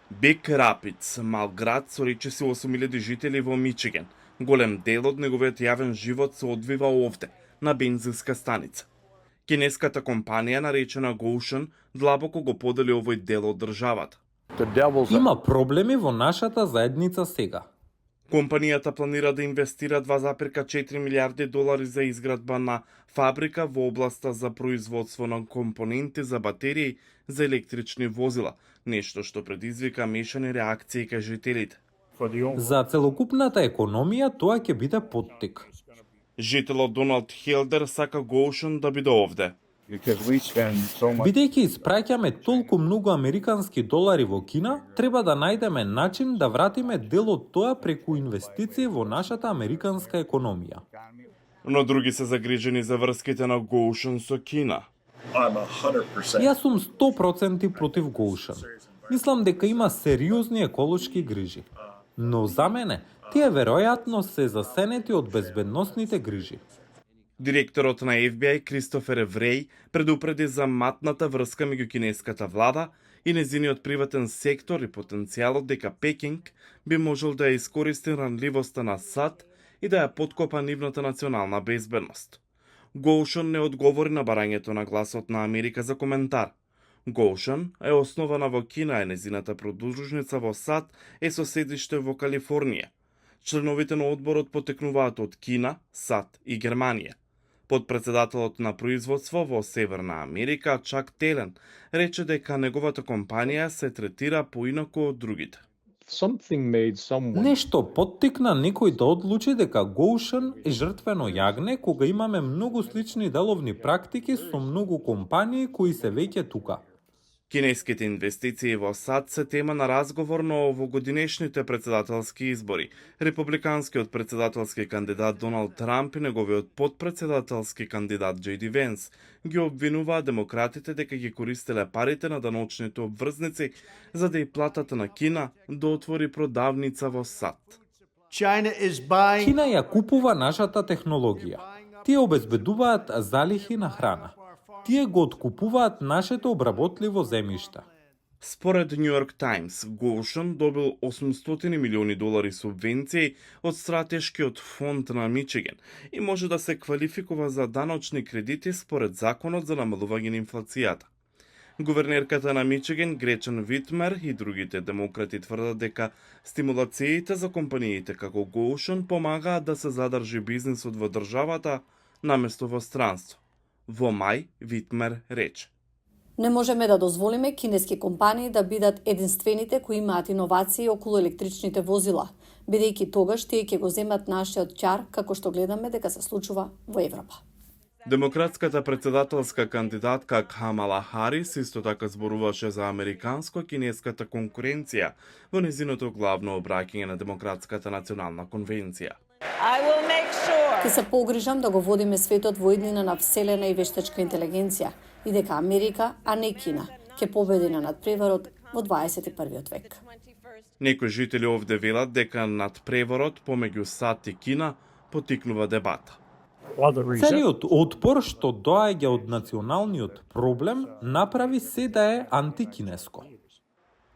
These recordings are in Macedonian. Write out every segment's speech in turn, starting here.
Биг Рапидс, мал град со речиси 8.000 жители во Мичиген. Голем дел од неговиот јавен живот се одвива овде, на бензинска станица. Кинеската компанија, наречена Gotion, длабоко го подели овој дел од државата. Има проблеми во нашата заедница сега. Компанијата планира да инвестира 2,4 милиарди долари за изградба на фабрика во областа за производство на компоненти за батерии за електрични возила, нешто што предизвика мешани реакции кај жителите. За целокупната економија тоа ќе биде поттик. Жителот Доналд Хелдер сака Gotion да биде овде. Бидејќи испраќаме толку многу американски долари во Кина, треба да најдеме начин да вратиме дел од тоа преку инвестиции во нашата американска економија. Но други се загрижени за врските на Gotion со Кина. Јас сум 100% против Gotion. Мислам дека има сериозни еколошки грижи. Но за мене, тие веројатно се засенети од безбедносните грижи. Директорот на FBI Кристофер Евреј предупреди за матната врска меѓу кинеската влада и незиниот приватен сектор и потенцијалот дека Пекинг би можел да ја искористи ранливоста на САД и да ја подкопа нивната национална безбедност. Gotion не одговори на барањето на гласот на Америка за коментар. Gotion е основана во Кина, незината подружница во САД е со седиште во Калифорнија. Членовите на одборот потекнуваат од Кина, САД и Германија. Подпредседателот на производство во Северна Америка, Чак Телен, рече дека неговата компанија се третира поинаку од другите. Нешто поттикна некој да одлучи дека Gotion е жртвено јагне кога имаме многу слични деловни практики со многу компании кои се веќе тука. Кинеските инвестиции во САД се тема на разговор на овогодинешните председателски избори. Републиканскиот председателски кандидат Доналд Трамп и неговиот подпредседателски кандидат Джей Ди Венс ги обвинуваат демократите дека ги користеле парите на даночните обврзници за да ја платат на Кина да отвори продавница во САД. Кина ја купува нашата технологија. Тие обезбедуваат залихи на храна. Тие го откупуваат нашето обработливо земјиште. Според Нью Йорк Таймс, Gotion добил 800 милиони долари субвенции од стратешкиот фонд на Мичиген и може да се квалификува за даночни кредити според законот за намалување на инфлацијата. Гувернерката на Мичиген, Гречен Витмер и другите демократи тврдат дека стимулациите за компаниите како Gotion помагаат да се задржи бизнисот во државата наместо во странство. Во мај, Витмер рече: Не можеме да дозволиме кинески компании да бидат единствените кои имаат иновации околу електричните возила, бидејќи тогаш тие ќе го земат нашиот ќар, како што гледаме дека се случува во Европа. Демократската председателска кандидатка Камала Харис исто така зборуваше за американско-кинеската конкуренција во незиното главно обраќање на Демократската национална конвенција. Ќе се погрижам да го водиме светот во иднина на вселена и вештачка интелигенција и дека Америка, а не Кина, ќе победи на надпреварот во 21. век. Некои жители овде велат дека надпреворот помеѓу САД и Кина потикнува дебата. Целиот отпор што доаѓа од националниот проблем направи се да е антикинеско.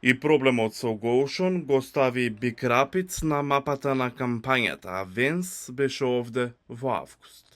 И проблемот со Gotion го стави Биг Рапидс на мапата на кампањата, а Венс беше овде во август.